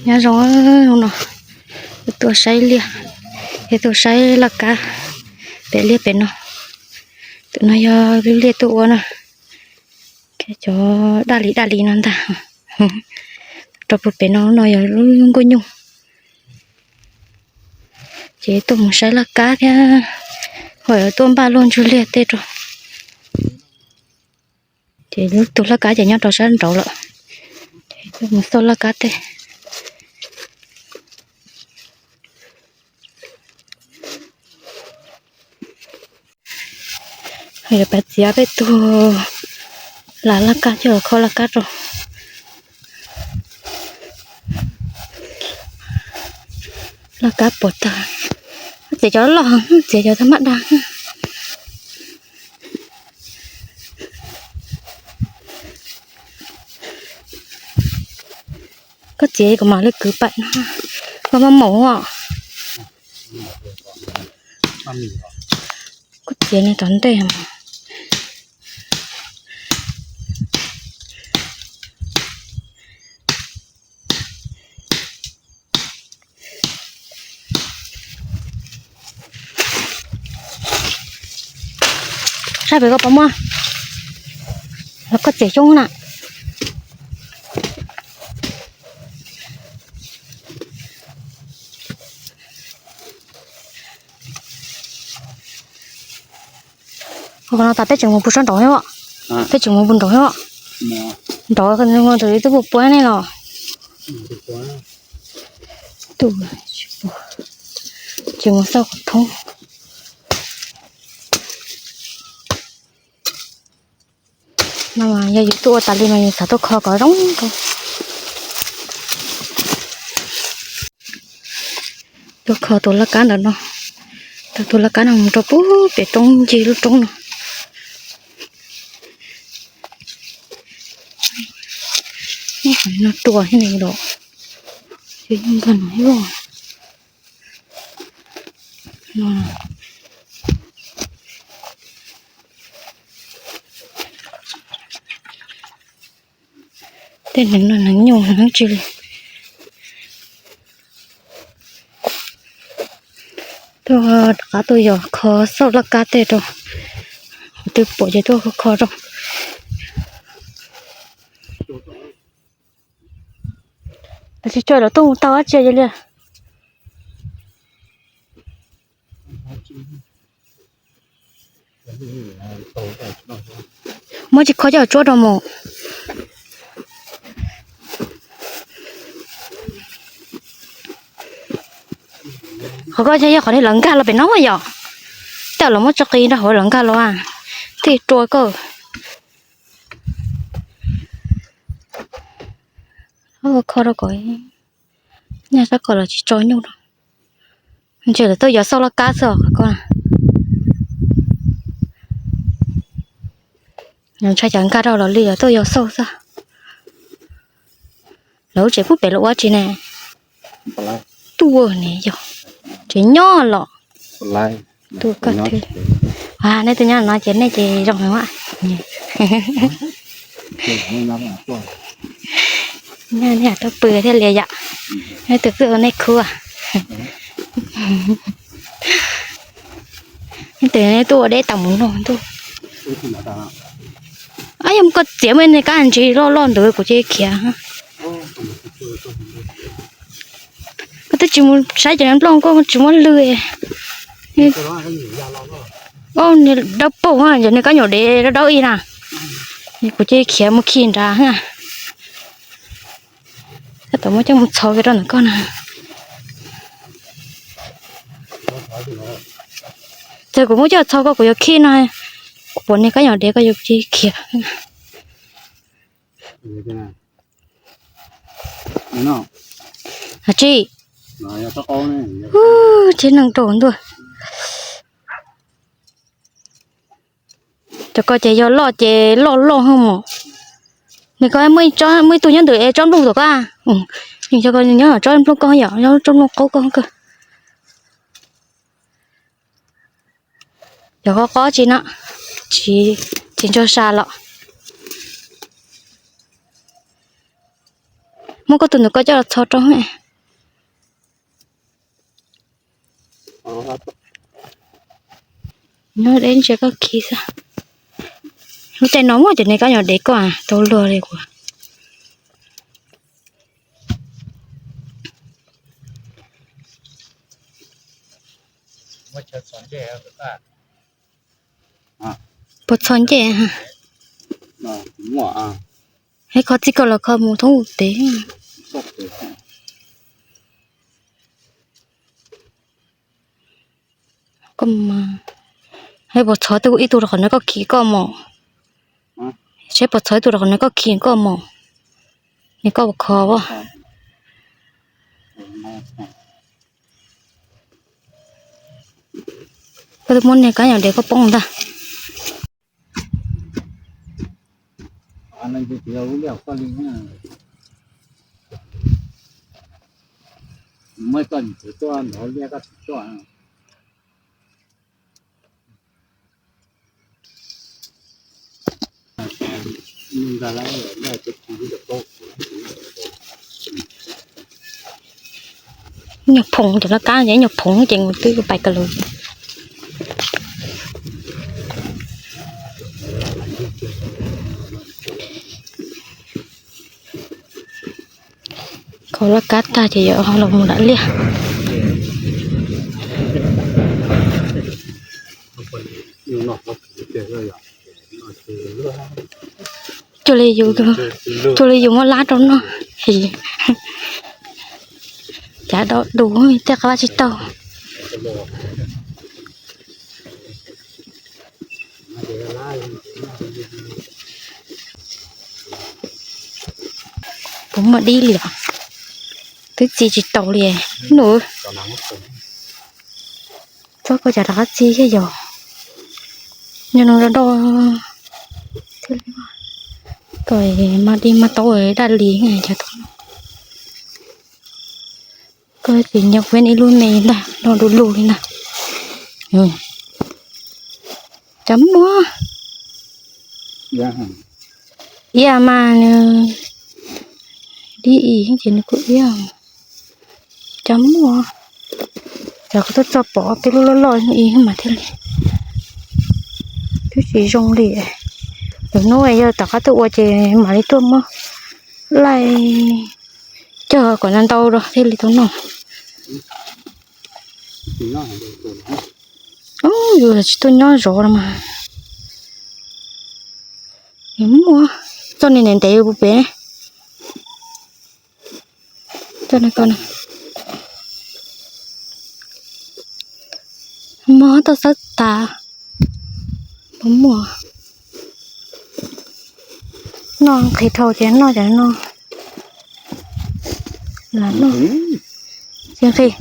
Nyob zoo, hnub no tuaj saib liaj, es tuaj saib laj kab pem liaj pem no. Tus no yog liaj tuaj ua na, cov daj li daj li no ntag. Rau puag pem no no yog lub nkuaj nyuj. Ces tuaj mus saib laj kab thiab, ho tuaj npaj luaj ntsug liaj tej rau. Ces lub tug laj kab ces nyob rau sab nraud lawm. Ces tuaj mus xauj laj kab tej. Yog pab txiav peb tug las laj kab coj los kho laj kab rau. Laj kab puas tag, txiav cov loj, txiav cov tag mab dag. Koj txiav kom mam li kwv pais no, koj maj maum os. Koj txiav li tom ntej. Saib pem koj puas muaj, los koj txiav xyoob na. Qhov no tas peb tseem mus puag sab nraud thiab, peb tseem mus puag nraud thiab. Nraud, nraud twb puas puab nej los. Tsis mus xauj qhov thoob. No mas yog yus tuaj ua tas li mas yus xav tuaj kho kom zoo kawg. Tuaj kho tus laj kab ntawm no, tau tus laj kab no mus rau puag pem roob ncig lub roob no. Ub, qhov no ruam thiab ne los, ces yeej nkag no ib loj. Tej hneev no hneev nyuj hneev tsi li. Tuaj rov qab tuaj yos kho xauj laj kab tej rau, qhov twg pom ces tuaj kho rau. Tsis tso lawv tuaj mus tau dab tsi li. Muab tsis kho coj tsuab rau mus. Qhov koj yog qhov li lawv nkag los pem no yom. Tej los muab tso qis rau hauv lawv nkag los, tej rua koj. Kho rau kom nyaj sab ko los tsis tso nyuj rau. Ntshe lawv tuaj yos xauj laj kab xwb os qhov ko. Ntshai cas nkag rau los li lawv tuaj yos xauj xwb. Lawv lub tsev puag pem lawv ua tsi ne? Tuaj ne yog tsev nyob los. Tuaj koj twg? Nej twb nyob no ces nej ces zoo heev. Nej tuaj pw thiaj li yom. Nej tus kwj ua nej khub. Nej tus nej tuaj ua deb tau mus noj ntuj. Ab, yog koj txiav muaj niag kab ntsis loj loj ntawd kuv cia li khiav. Koj twb tsis mus saib cov nplooj koj tsis muab lw. Dawb paug, yog niag kab nyuam dev dawb dawb ib na, kuv cia li khiav mus khi nrad. Koj tau muab coj mus txhos kiag rau ntawm koj na. Txawm kuv muab coj txhos koj kuv yuav khi no, kuv pom niag kab nyuam dev koj yuav cia li khiav. Tsis, tsis neeg rau ntuj. Cov ko ces yog loj ces loj loj hwj mus. Nws ko muaj ib tug nyob ntawm es tsob nplooj tom ko. Nws cov ko nyob tsob nplooj ko yom, nyob tsob nplooj qaub ko kawg. Cov ko qob tsis no, tsis, tsis ntso sa los. Muab koj tus ntawm koj coj los txhob rau. Nyob deb ntsia koj khi xwb. Lub caij no muaj cov niag kab nyom dev koj tau luag li kuv. Puas txog ncej? Es kho txij koj los kho mus thoob pem. Koj, es puas txhov ib tug rau qhov no koj khi koj mom? Seb puas txhov ib tug rau qhov no koj khi koj mom? Nws koj puas kho as? Koj twb muab niag kab nyom dev koj poob ntag. Nyuag phoom cov laj kab ces nyuag phoom ces mus twb pais ka lus. Kho laj kab tag ces yuav los mus lam liaj. Cuag li yus, cuag li yus muab lab rau noj. Cav do dus tej qab tsis tau. Puas muaj dib li os? Twb txi tsis taus li nus. Txob koj cas rov qab txi thiab yog? Nyob no do do thiaj li. Koj mas dib mas taub daj li cov tau no. Koj tsis nyob kuv ib lub me ntag, no du lug li ntag. Cov muaj iab mas nws dib ib ces nws kuj iab. Cov muaj, cov koj tuaj txog pom tej lub loj loj i mas thiaj li twb tsis zoo li. Lwm hnub yog tom qab tuaj ua ces mam li tuaj muab laij cog kom ntau ntau rau thiaj li tau noj. Yus tsis tuaj nyob zov no mas. Muaj txoj ni ntev ntev pem. Txoj ni ko, mob tau xawb tas. Puas muaj? Noj nqhis dhau ces noj cov no. Lam noj. Ces nqhis.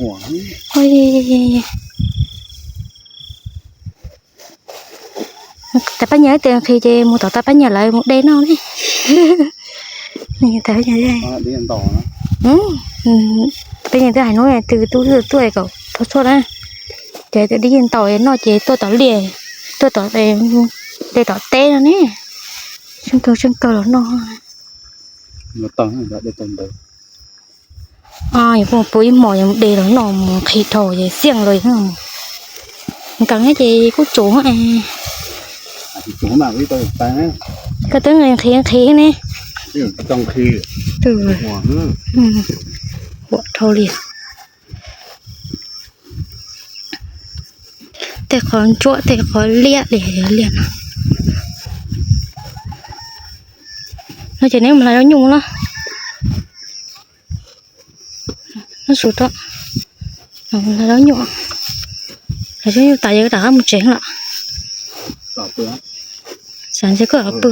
Tas paj nyiaj ib tes nqhis ces mus tom tas paj nyiaj lawv mus de noj ne. Tas paj nyiaj twb hais hnub twg tub tuaj kom tau tshuaj na. Ces dib yeej ntaus noj ces tuaj tom liaj, tuaj tom, de tom teb no ne. Seej kawg seej kawg los noj. Yus pw ib hmos yus de los noj mus nqhis dhau ces xiaj los. Nkees ces kuj tsuv. Koj twb nqhis nqhis ne. Huam dhau li. Tej qhov ntsuab tej qhov liab li liaj no. No ces neb mus hlais zaub nyuj los. Neb su rau hlais zaub nyuj. Hlais zaub nyuj tas yog rov qab mus tsev lawm. Xav ntshe koj pw.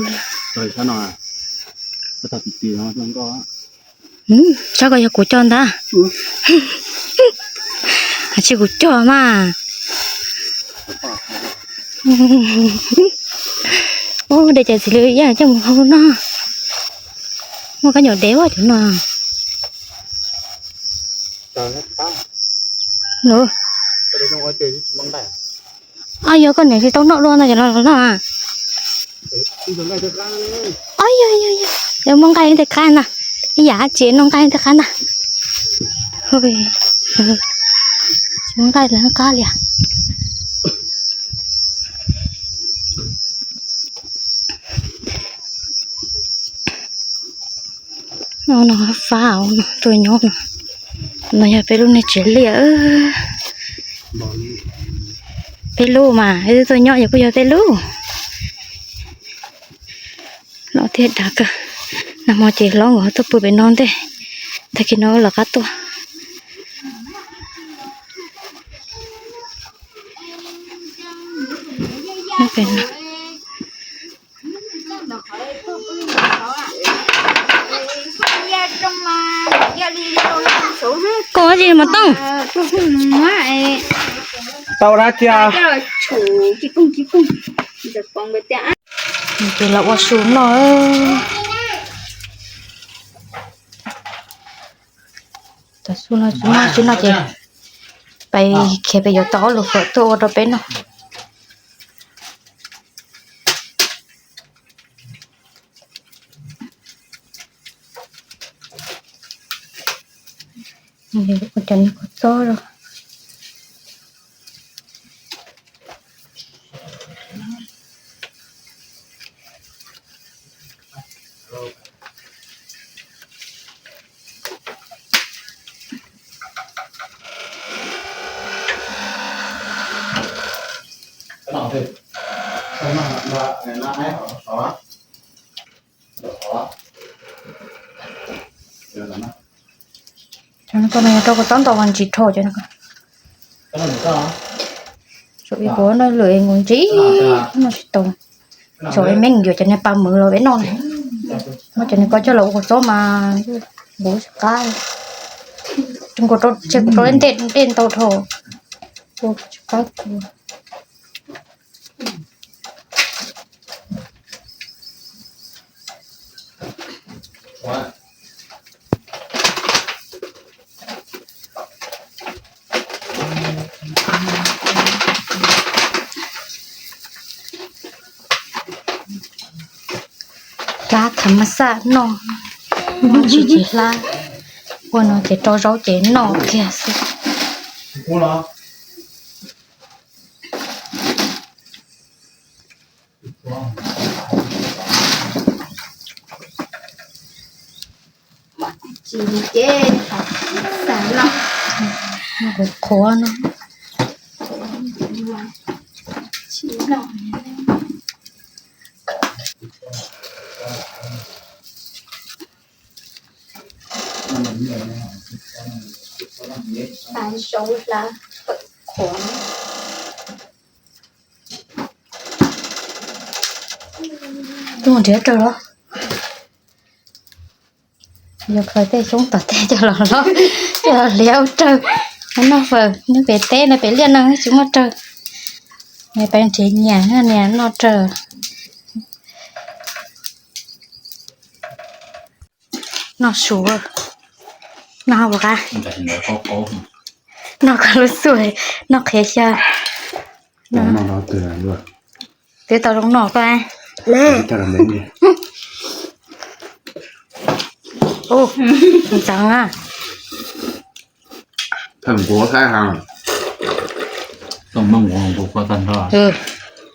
Saib koj yog kuv coj ntag. Hais tsis kuv coj mas. Ub, de cov txiv lws ib yam coj mus hau no. Muaj kab nyom dev ua cov no. Yog koj niam tsis tau noj dua no cov no los noj. Yog muaj nqaij tej qab na. Ib yam tsis noj nqaij tej qab na. Tsis noj nqaij lawv qab li. No fab no tuaj nyob no. No yog peb lub niag tsev liaj. Peb lub mas peb tuaj nyob yog kuj yog peb lub. Los thiaj dav kawg. Nag hmo ces hlob nkawd tuaj pw pem no ntej, tag kis no los qab tuaj. Koj tsis mus tooj. Tau dab tsi? Ces los ua su noj. Tam su no tsis muaj tsis noj ces pais khiav pem yuav tau ob lub fawm tuaj ua rau peb noj. Ua cov niag kua txob los. Cov no koj no yog rau kua txob ntau mas ntsim dhau cov no. Tsam ib kuv no lwm nkus ntsis no tsis tau. Tsam ib me yuav cov niag pa mws los peb noj na. Muab cov niag ko coj los ua kua txob mas npuv tsis qab. Tsam kuv rau ntej ntau dhau, ua tsis qab kua. Hlab tham mas xaj noj, noj tsis tsis hlab. Ua no ces rau zaub ces noj kiag xwb. Tsis ces xav no, qhuav no. Xav zaub hlab qhuav. Tuaj nrhiav rawg los. Yog khaws tej xyoob tom tej coj los hlob, coj los hliav ua rawg. Noj fawm nyob pem teb no pem liaj no tsis muaj rawg. Niam peb nrhiav nyias niam noj rawg. Noj su, noj ua qab, noj koj lub xu, noj qhiav xyaw. Twb tau zoo noj koj. Ntxeev a.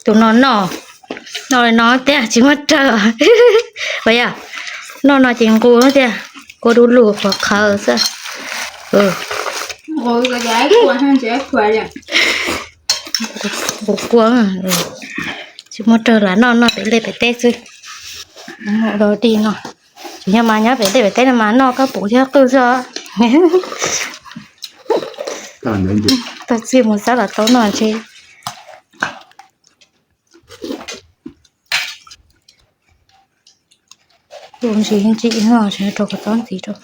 Tus no noj, noj li no tiag tsis muaj rawg. Ua yog noj no ces nqus tiag, kua du lug qhuav qhawv xwb. Nqus kua, tsis muaj rawg lam noj, noj pem liaj pem teb xwb. Di no, tsis nyob mas nyob pem liaj pem teb no mas noj kab pum thiab qwj xwb. Tau txiaj mus xab los tau noj ntshe. Tus ntsis ntsis no tseem rau kua txob ntxiv rau.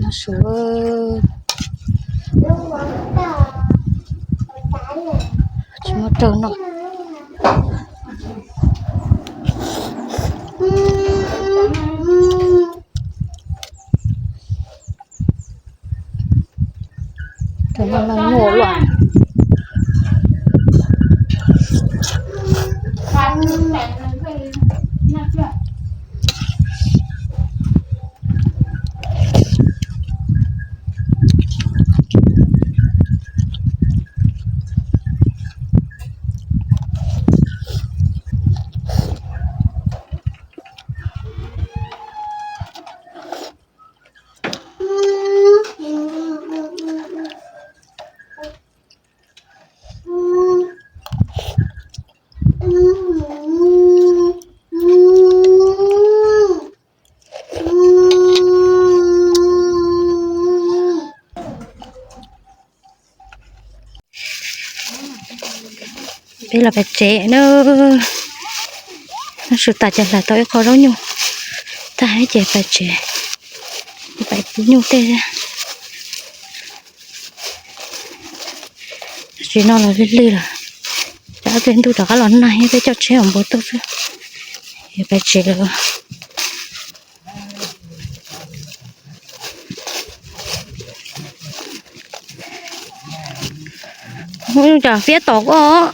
No su, tsis muaj rawg noj. Tus no nyuaj luaj. Peb los pais tsev na. Noj su tas ces hlais tau ib qho zaub nyuj tag ces pais tsev, pais pub nyuj tej. Tam sim no los lig lig lawm, tsam ob peb hnub rov qab los nag thiab peb coj tsheb hauv npua tuaj xwb. Pais tsev lawm. Cov fiab tom koj.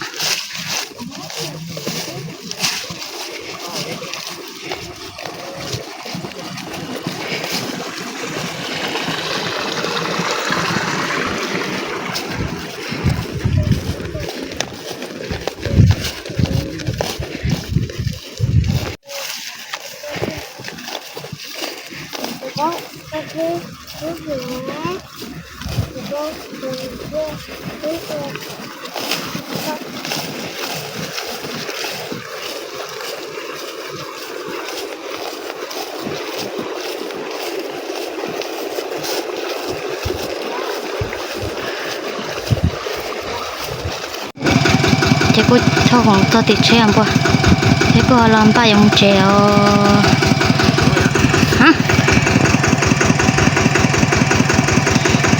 Ces kuj thauj khoom txog tim tsheb os npua, thiab kuj ho los npaj yuav mus tsev os.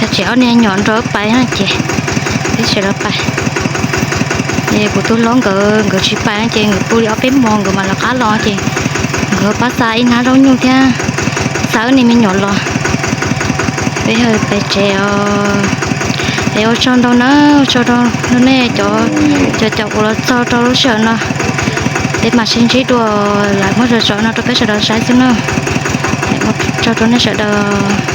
Tag tsev ob niag nyuam nrog wb pais no ces peb sawv daws pais. Kuv tus hlob nkawd, nkawd tsis pais no ces nkawd pw li ob peb hmos nkawd mam lawv qab los ces nkawd pab xa ib hnab zaub nyuj thiab xa wb niag me nyuam los. Peb pais tsev os. Es ua tsaug ntau na, ua tsaug rau nej cov, cov, cov uas los txog rau lub sij hawm no. Peb mam sib ntsib dua, lawv muab zom zaws no rau peb sawv daws saib xwb na. Ua tsaug rau nej sawv daws.